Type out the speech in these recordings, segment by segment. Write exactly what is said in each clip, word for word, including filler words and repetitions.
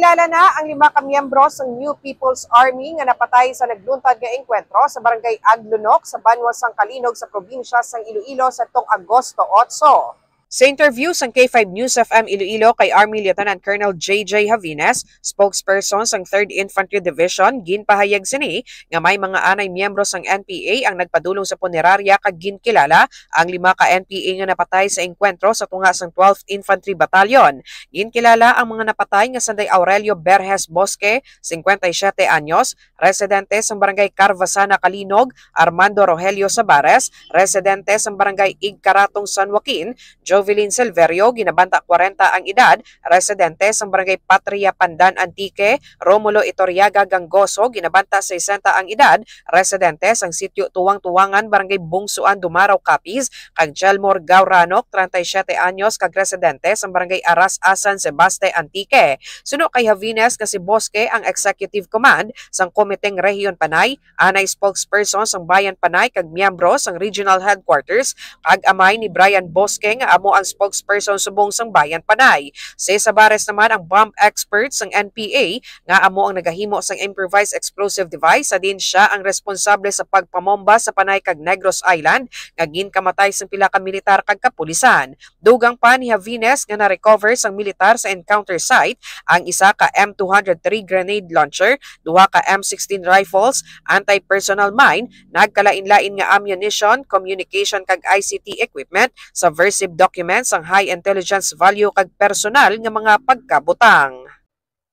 Kilala na ang lima ka miyembro sang New People's Army nga napatay sa nagluntad nga engkwentro sa Barangay Aglunok sa banwa sang Calinog sa probinsya sang Iloilo sa tong Agosto otso. Sa interview sang K five News F M Iloilo kay Army Lieutenant Colonel J J Javines, spokesperson sang Third Infantry Division, ginpahayag sini nga may mga anay miyembro sang N P A ang nagpadulong sa punerarya kag ginkilala ang lima ka N P A nga napatay sa engkwentro sa tunga sang twelfth Infantry Battalion. Ginkilala ang mga napatay nga sanday Aurelio Berhes Bosque, singkwenta y siyete anyos, residente sang Barangay Carvasana, Calinog, Armando Rogelio Sabares, residente sang Barangay Igkaratong, San Joaquin, Jovelyn Silverio, ginabanta kwarenta ang edad, residente sang Barangay Patria, Pandan, Antique, Romulo Itoriaga Gangoso, ginabanta sesenta ang edad, residente sang Sitio Tuwang-Tuwangan, Barangay Bungsuan, Dumaraw, Capiz, kag Jelmor Gauranok, treinta y siete anyos, kag residente sang Barangay Aras-asan, Sebaste, Antique. Suno kay Javines nga si Bosque ang executive command sang Komiteng Rehiyon Panay, anay spokesperson sang Bayan Panay kag miyembro sang Regional Headquarters, kag amay ni Brian Bosque nga amo ang spokesperson subong sang Bayan Panay. Si Sabares naman ang bomb expert sang N P A nga amo ang nagahimo sang improvised explosive device, sa diin sia ang responsable sa pagpamomba sa Panay kag Negros Island nga ginkamatay sang pila ka militar kag kapulisan. Dugang pa ni Javines nga na-recover sang militar sa encounter site ang isa ka M two hundred three grenade launcher, duha ka M sixteen rifles, anti-personnel mine, nagkalain-lain nga ammunition, communication kag I C T equipment, subversive documents, ang high intelligence value kag personal nga mga pagkabutang.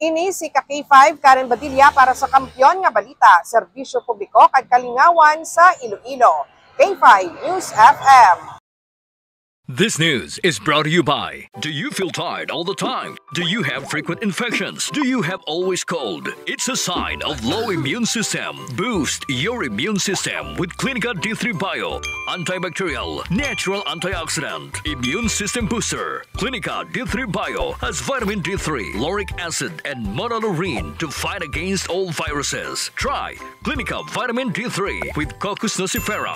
Ini si ka K five, Karen Badilla para sa Kampiyon nga Balita, Serbisyo Publiko kag Kalingawan sa Iloilo. K five News F M. This news is brought to you by. Do you feel tired all the time? Do you have frequent infections? Do you have always cold? It's a sign of low immune system. Boost your immune system with Clinica D three Bio. Antibacterial, natural antioxidant, immune system booster. Clinica D three Bio has vitamin D three, lauric acid, and monolaurin to fight against all viruses. Try Clinica Vitamin D three with Cocos nucifera.